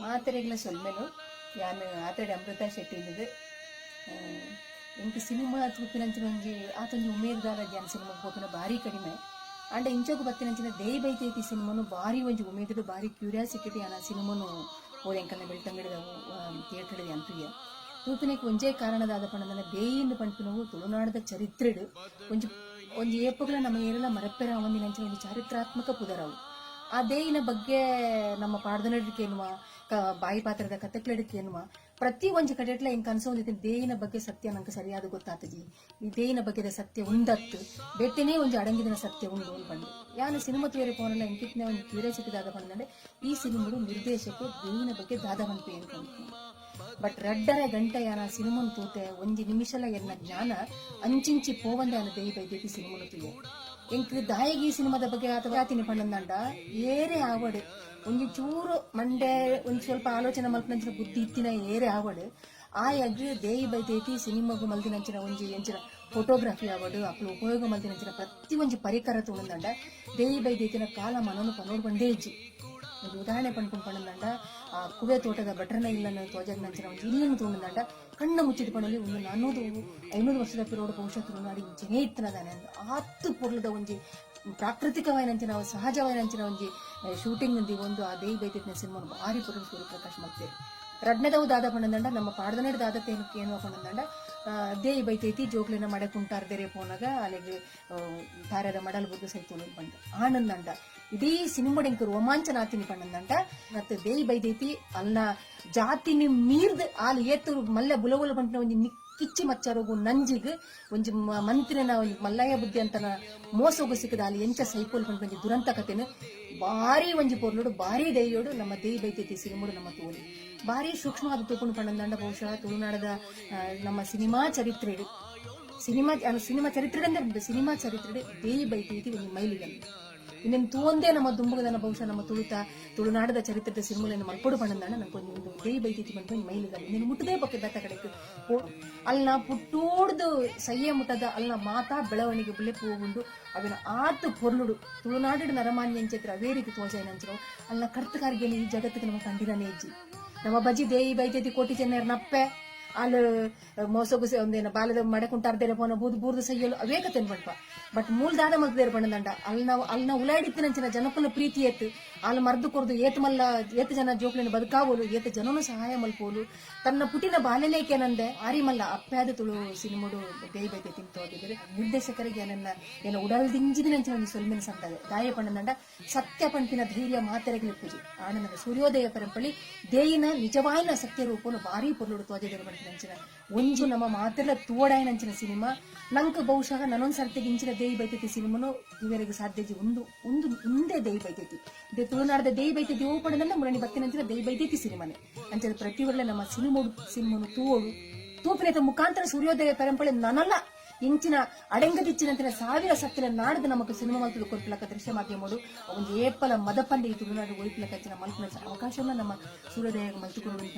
ಮಾತೆರೆಗ್ಲ ಸೊಲ್ಮೆಲು. ಯಾನ್ ಆತಡೆ ಅಮೃತ ಶೆಟ್ಟಿ ಇಂದುದು. ಎಂಕ್ ಸಿನಿಮಾ ತೂಪಿನಂಚಿನ ಒಂಜಿ ಆತೊಂಜಿ ಉಮೇದ್ ದಾಲ ಯಾನ್ ಸಿನಿಮಾಗ್ ಪೋಪಿನ ಬಾರಿ ಕಡಿಮೆ. ಆಂಡ ಇಂಚೊಗು ಬತ್ತಿನಂಚಿನ ದೇಯಿ ಬೈದ್ಯೆತಿ ಸಿನಿಮಾನು ಬಾರಿ ಒಂಜಿ ಉಮೇದುಡು, ಬಾರಿ ಕ್ಯೂರಿಯಾಸಿಟಿ ಯಾನ್ ಆ ಸಿನಿಮಾನು ಓಲು ಎಂಕಲ್ನ ಬೆಳ್ತಂಗಡಿದ ಥಿಯೇಟರ್ ಯಾನ್ ತೂಯೆ. ತೂಪಿನಕ್ಕೆ ಒಂಜೇ ಕಾರಣದಾದ ಪಂಡಂದನ, ದೇಯಿಂದ್ ಪನ್ಪಿನವು ತುಳುನಾಡದ ಚರಿತ್ರೆಡ್ ಒಂಜಿ ಒಂಜಿ ಏಪೊಗ್ಲ ನಮ್ಮ ಏರೆಲ ಮರಪ್ಪೆರೆ ಆವಂದಿನಂಚಿನ ಒಂಜಿ ಚಾರಿತ್ರಾತ್ಮಕ ಪುದರವು. ಆ ದೇಯಿನ ಬಗ್ಗೆ ನಮ್ಮ ಪಾಡ್ದನಡ್ ಕೇನುವ, ಬಾಯಿ ಪಾತ್ರದ ಕತೆಕ್ಲೆಡ್ ಕೇನುವ. ಪ್ರತಿ ಒಂಜಿ ಕಡೆಟ್ಲ ಎಂಕ್ ಅನ್ಸೊಂದಿತ್ತಿನ ದೇಯಿನ ಬಗ್ಗೆ ಸತ್ಯ ನಂಗೆ ಸರಿಯಾದ ಗೊತ್ತಾತಜಿ, ಈ ದೇಯಿನ ಬಗ್ಗೆದ ಸತ್ಯ ಉಂದತ್ತು, ಬೇತೆನೇ ಒಂಜಿ ಅಡಂಗಿದಿನ ಸತ್ಯ ಉಂಡು ಪಂಡು. ಯಾನ್ ಸಿನಿಮಾ ತೂಯರೆ ಪೋನಲ್ಲ ಎಂಕಿತ್ನೆ ಒಂಜಿ ಕ್ಯೂರಿಯಾಸಿಟಿ ದಾದ ಪಂಡಂದ್ರೆ, ಈ ಸಿನಿಮಾಡು ನಿರ್ದೇಶಕ ದೇಯಿನ ಬಗ್ಗೆ ದಾದ ಪನ್ಪೆ ಅನ್ಕೊಂಡು. ಬಟ್ 2.5 ಗಂಟೆ ಯಾನ ಸಿನಿಮಾನ್ ತೂತೆ, ಒಂಜಿ ನಿಮಿಷಲ ಎನ್ನ ಜ್ಞಾನ ಅಂಚಿಂಚಿ ಪೋವಂದೆ ಯಾನ ದೇಯಿ ಬೈದ್ಯೆತಿ ಸಿನಿಮಾನು ತೂಯೆ. ಎಂಕ್ ದಾಯೆಗ್ ಈ ಸಿನಿಮಾದ ಬಗ್ಗೆ ಅಥವಾ ಆತಿನಿ ಪಂಡಂದಂಡ, ಏರೆ ಆವಡ್, ಒಂಜಿ ಚೂರು ಮಂಡೆ ಒಂಜಿ ಸ್ವಲ್ಪ ಆಲೋಚನೆ ಮಲ್ಪನಂಚಿನ ಬುದ್ಧಿ ಇತ್ತಿನ ಏರೆ ಆವಡ್, ಆಯಗ್ ದೇಯಿ ಬೈದ್ಯೆತಿ ಸಿನಿಮಾಗು ಮಲ್ದಿನಂಚಿನ ಒಂಜಿ ಎಂಚಿನ ಫೋಟೋಗ್ರಫಿ ಆವಡ್, ಅಕ್ಲು ಉಪಯೋಗ ಮಲ್ದಿನಂಚಿನ ಪ್ರತಿ ಒಂಜಿ ಪರಿಕರ ತೂಂದಂಡ ದೇಯಿ ಬೈದ್ಯೆತಿನ ಕಾಲ ಮನೋನು ಪನೋಡು ಬಂದೇ ಇಜ್ಜಿ. ಒಂಜಿ ಉದಾಹರಣೆ ಪನ್ಪುಂಡು ಪಂಡಂದಂಡ, ಆ ಕುವೆ ತೋಟದ ಭಟ್ರನ ಇಲ್ಲನ್ನು ತೋಜಂಚಿನ ಒಂಜಿ ಇಲ್ಲನ್ನು ತೂಂದಂಡ ಕಣ್ಣು ಮುಚ್ಚಿಟ್ಟು ಪಣಲಿ ಒಂದು 400 500 ವರ್ಷದ ಪಿರೋಡು ಬಹುಶಃ ತುಳುನಾಡು ಇಂಚನೇ ಇತ್ತನದಾನೆ. ಆತು ಪೊರ್ಲುದ ಒಂಜಿ ಪ್ರಾಕೃತಿಕವಾಯಿನಂಚಿನ ಸಹಜವಾಯಿನಂಚಿನ ಒಂಜಿ ಶೂಟಿಂಗ್ ಒಂದು ಆ ದೇಯಿ ಬೈದ್ಯೆತಿನ ಸಿನಿಮಾ ಭಾರಿ ಪೊರ್ಲು ಸೂರ್ಯಪ್ರಕಾಶ್ ಮಲ್ತೇರು. ರಡ್ನದವು ದಾದ ಪಂಡಂದಂಡ, ನಮ್ಮ ಪಾಡ್ದನಡ್ ದಾದ ಏನು ಪಂಡಂದಂಡ, ದೇಯಿ ಬೈತೈತಿ ಜೋಕ್ಲೆನ ಮಡೆ ಕುಂಟಾರ್ದೆರೆ ಪೋನಾಗ ಅಲೆಗ್ ತಾರೆದ ಮಡಲ್ ಬುದ್ದು ಸೈತೋಲು ಪಂಡ. ಆನಂದಂಡ ಇಡೀ ಸಿನಿಮಾಡ್ ಎಂಕ್ ರೋಮಾಂಚನ ಆತಿನಿ ಪಂಡಂದಂಡ, ಮತ್ತೆ ದೇಯಿ ಬೈದೈತಿ ಅಲ್ನ ಜಾತಿನಿ ಮೀರ್ದ್ ಆಲ್ ಏತು ಮಲ್ಲ ಬುಲವುಲು ಪಂಪಿನ ಒಂಜಿ ಕಿಚ್ಚಿ ಮಚ್ಚರೋಗು ನಂಜಿಗ್ ಒಂಜಿ ಮಂತ್ರಿನ ಒಂಜಿ ಮಲ್ಲಯ್ಯ ಬುದ್ಧಿ ಅಂತನ ಮೋಸೋಗು ಸಿಕ್ಕದ ಅಲ್ಲಿ ಎಂಚ ಸೈಪೋಲ್ ಪಂಪಿನ ಒಂಜಿ ದುರಂತ ಕಥೆನ ಬಾರಿ ಒಂಜಿ ಪೊರ್ಲುಡು, ಬಾರಿ ದೈಯೋಡು ನಮ್ಮ ದೇಯಿ ಬೈತೈತಿ ಸಿನಿಮೋಡು ನಮ್ಮ ತೋಲಿ. ಬಾರಿ ಸೂಕ್ಷ್ಮವಾದ ತೂಪುಂಡು ಪಂಡಂದಂಡ, ಬಹುಶಃ ತುಳುನಾಡದ ನಮ್ಮ ಸಿನಿಮಾ ಚರಿತ್ರೆಡ್, ಸಿನಿಮಾ ಸಿನಿಮಾ ಚರಿತ್ರೆ ಅಂದ್ರೆ ಸಿನಿಮಾ ಚರಿತ್ರೆ ದೇಯಿ ಬೈತೈತಿ ಒಂಜಿ ಮೈಲಿಗಲ್ಲು. ಇನ್ನೇನು ತೂವಂದೇ ನಮ್ಮ ದುಂಬುಗದನ ಬಹುಶಃ ನಮ್ಮ ತುಳುತ ತುಳುನಾಡದ ಚರಿತ್ರದ ಸಿನಿಮಾ ಮಲ್ಪೊಡು ಪಂಡಂದಾಣ ನಂಗೆ ಒಂದು ದೇಯಿ ಬೈತೈತಿ ಪಂಡ ಒಂಜಿ ಮೈಲಿಗಲ್ಲು. ನೀನು ಮುಟ್ಟದೇ ಬೊಕ್ಕ ಬೆತ್ತ ಕಡೆಕ್ ಅಲ್ನ ಪುಟ್ಟೋಡ್ದು ಸಯ್ಯ ಮುಟ್ಟದ ಅಲ್ನ ಮಾತಾ ಬೆಳವಣಿಗೆ ಬುಲೆಪು ಉಂಡು. ಅವಿನ ಆತು ಪೊರ್ಲುಡು ತುಳುನಾಡು ನರಮಾನ್ಯ ಅಂಚೆತ್ರ ಅವೇ ರೀತಿ ತೋಜಾಯಿನಂಚಿನ ಅಲ್ನ ಕರ್ತಕಾರ್ಗೆನ ಈ ಜಗತ್ತಿಗೆ ನಮ್ಮ ಕಂಡಿರನೇ ಇಜ್ಜಿ. ನಮ್ಮ ಬಜ್ಜಿ ದೇಯಿ ಬೈತೈತಿ ಕೋಟಿ ಚೆನ್ನೇರ್ ನಪ್ಪೆ ಅಲ್ ಮೋಸಗು ಒಂದೇನ ಬಾಲದ ಮಡೆ ಕುಂಟಾರ್ದೇರೆ ಪೋನ ಬೂದು ಬೂರ್ದು ಸಯ್ಯಲು ಅವೇ ಕತೆನ್ ಪಂಪ. ಬಟ್ ಮೂಲ್ ದಾದ ಮಲ್ತದೇರು ಪಂಡಂದಂಡ, ಅಲ್ನ ಅಲ್ನ ಉಲಾಡಿತ್ತಿನಂಚಿನ ಜನಕುಲ ಪ್ರೀತಿ ಏತ್, ಅಲ್ ಮರ್ದು ಕೊರ್ದು ಏತ್ ಮಲ್ಲ ಏತ್ ಜನ ಜೋಕ್ಲಿನ ಬದುಕಾವೋಲು, ಏತ್ ಜನನು ಸಹಾಯ ಮಲ್ಪೋಲು, ತನ್ನ ಪುಟಿನ ಬಾಲ್ಯಲೇಕೇನಂದೆ ಆರಿ ಮಲ್ಲ ಅಪ್ಪ್ಯಾದ ತುಳು ಸಿನಿಮೋಡು ದೇಯಿ ಬೈತೈತಿ ತೋದಿದ್ರೆ ನಿರ್ದೇಶಕರಿಗೆ ನನ್ನ ಏನ ಉಡಲ್ದಿಂಜಿದಿನಂಚಿನ ಒಂಜಿ ಸೊಲ್ಮೆನ್ ಸಂದದೆ. ದಾಯ ಪಂಡಂದಂಡ, ಸತ್ಯ ಪಂಪಿನ ಧೈರ್ಯ ಮಾತೆರೆಗ್ ಪೂಜೆ ಆನಂದ ಸೂರ್ಯೋದಯ ಪರಂಪಳಿ ದೇಯಿನ ನಿಜವಾಯಿನ ಸತ್ಯ ರೂಪನು ಭಾರಿ ಪೊರ್ಲುಡು ತೋಜದಿರು ಪಂಪಿನಂಚಿನ ಒಂಜಿ ನಮ್ಮ ಮಾತೆಲ್ಲ ತೋಡಾಯಿನಂಚಿನ ಸಿನಿಮಾ. ನಂಕ್ ಬಹುಶಃ ನನೊಂದ್ ಸರ್ತಿಗೆ ಇಂಚಿನ ದೇಯಿ ಬೈತೈತಿ ಸಿನಿಮಾನು ಇವರಿಗೆ ಸಾಧ್ಯ. ಒಂದು ಒಂದು ಮುಂದೆ ದೇಯಿ ಬೈತೈತಿ they ತುಳುನಾಡದ ದೇಯಿ ಬೈತೈತಿ ಓ ಪಡದಂಡ ಮುರಣಿ ಬತ್ತಿನಂಚಿನ ದೇಯಿ ಬೈತೈತಿ ಸಿನಿಮಾನೆ. ಅಂಚದ ಪ್ರತಿ ನಮ್ಮ ಸಿನಿಮೋಡು ಸಿನಿಮಾನು ತೂವೋಡು. ತೂಪಿನ ಮುಖಾಂತರ ಸೂರ್ಯೋದಯ ಪರಂಪರೆ ನನಲ್ಲ ಇಂಚಿನ ಅಡೆಂಗದಿಚ್ಚಿನಂತಿನ ಸಾವಿರ ಸತ್ತಿನ ನಾಡದ ನಮಕ್ ಸಿನಿಮಾ ಮಲ್ತದ ಕೊರ್ಪಿಲಕ ದೃಶ್ಯ ಮಾಧ್ಯಮಡು ಒಂದು ಏಪಲ ಮದಪಂದೆ ಈ ತುಳುನಾಡು ಒಯ್ಪಿಲಕ ಅಂಚಿನ ಮಲ್ಪುನ ಅವಕಾಶವನ್ನ ನಮ್ಮ ಸೂರ್ಯೋದಯ ಮಲ್ತುಕೊಡು.